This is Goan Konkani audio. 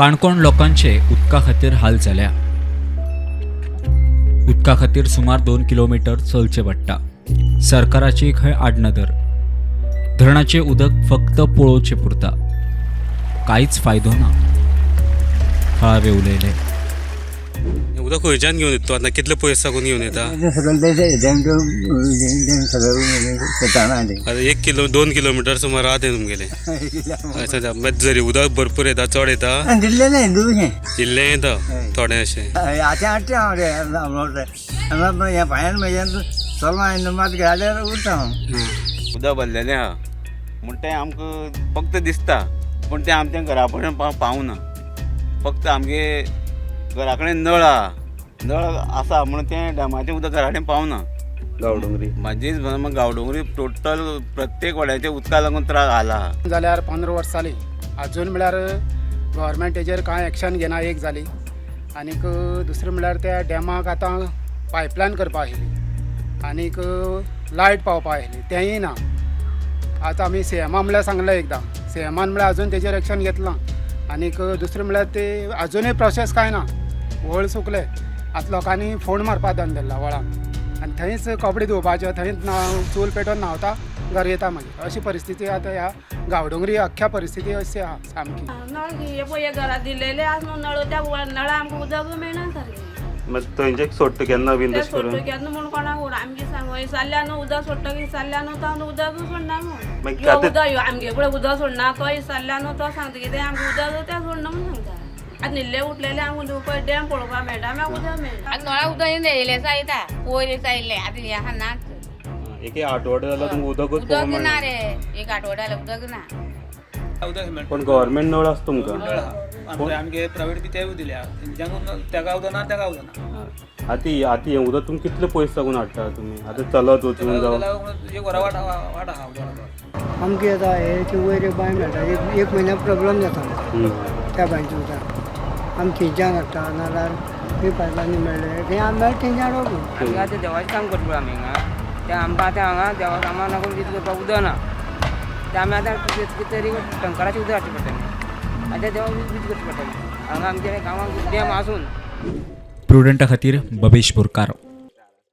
काणकोण लोकांचे उदका खातीर हाल जाल्या. उदका खातीर सुमार 2 किलोमिटर चलचें पडटा. सरकाराची खंय आडनदर. धरणाचें उदक फक्त पळोवचें पुरता, कांयच फायदो ना. थळावे उलयले. उदक खंयच्यान घेवन येता तूं आतां? कितले पयस साकून घेवन येता? आतां 1 किलो 2 किलोमिटर सुमार आहा तें तुमगेलें. अच्छा, मागीर जरी उदक भरपूर येता, चड येता? इल्लें येता, थोडें अशें. आतां हाडटा हांव रे ह्या पांयान म्हज्यान चलो मात घाल्यार उरता हांव. उदक भरलेलें आहा म्हूण तें आमकां फक्त दिसता, पूण तें आमच्या घरा कडेन पावना. फक्त आमगे घरा कडेन नळ आहा, नळ आसा म्हणून तें डॅमाचें उदक घरा कडेन पावना. गांवडोंगरी. म्हाजीच गांवडोंगरी टोटल प्रत्येक वाड्याच्या उदका लागून त्रास जाला. जाल्यार 15 वर्सां जालीं, आजून म्हळ्यार गव्हर्मेंट तेजेर कांय एक्शन घेना. एक जाली आनीक दुसरें म्हळ्यार त्या डॅमाक आतां पायपलायन करपा आशिल्ली आनीक लायट पावपा आशिल्ली, तेंय ना. आतां आमी सीएमा म्हळ्यार सांगलें एकदां, सीएमान म्हळ्यार अजून तेजेर एक्शन घेतलां. आनीक दुसरें म्हळ्यार ते अजुनूय प्रोसेस कांय ना. व्हळ सुकले, आतां लोकांनी फोण मारपा धंदेला व्हळाक आनी थंयच कपडे धुवपाचे, थंयच चूल पेटोवन न्हांवता, घर येता. मागीर अशी परिस्थिती आतां ह्या गांवडोंगरी अख्ख्या परिस्थिती अशी आहा सामकी. नळ हे पळय, हे घरा दिलेले आसा न्हू नळ, त्या नळा आमकां उदक मेळना सारकें. मागीर थंयचे सोडटा केन्ना बीन ते तशें करून? सोडटा केन्ना म्हूण कोणाक खबर. आमगे सांग विचारल्या न्हू, उदक सोडटा विचारल्या न्हू, तो उदक सोडना म्हूण. मागीर यो आतां- उदक यो आमगे पळय उदक सोडना. तो विचारल्या न्हू, तो सांगता कितें, आमकां उदक तें सोडना म्हूण सांगता. आतां न्हिल्ले उठलेले आमकां पळय डॅम पळोवपाक मेळटा, मागीर उदक मेळटा. आतां नळा उदक येयलें येता, वयर येयल्लें, आतां हें आहा नाच. एक आठवडो जाला तुमकां उदकच उदक पळोवंक ना मेळना. रे, एक आठवडो जालो उदक ना. पण गव्हर्मेंट नळ आसा तुमकां? आमगे प्रायवेट बी तेवूय दिल्या तेंच्यांक, तेका उदक ना, तेका उदक ना. आतां आतां हें उदक तुमी कितले पयस साकून हाडटा तुमी आतां चलत वचून जावं? एक वरां वाट वाट आहा उदकाचो. आमकां येता हे ती वयर एक बांय मेळटा, एक एक म्हयन्या प्रॉब्लम जाता आमकां त्या बांयच्या उदकाक. आमी थंयच्यान हाडटा, नाल्यार खंय पायपलायनी मेळ्ळें थंय आमी मेळटा थंयच्यान हाडप. आमी आतां देवाचें काम करता पळय आमी हिंगा, तें आमकां आतां हांगा देवा कामाक लागून कितें करपाक उदक ना. तें आमी आतां कितें तरी टंकराचें उदक हाडचें पडटलें आनी तें देवाक यूज करचें पडटलें. हांगा आमच्या गांवांत डॅम आसून. प्रुडंटा खातीर बबेश बोरकार.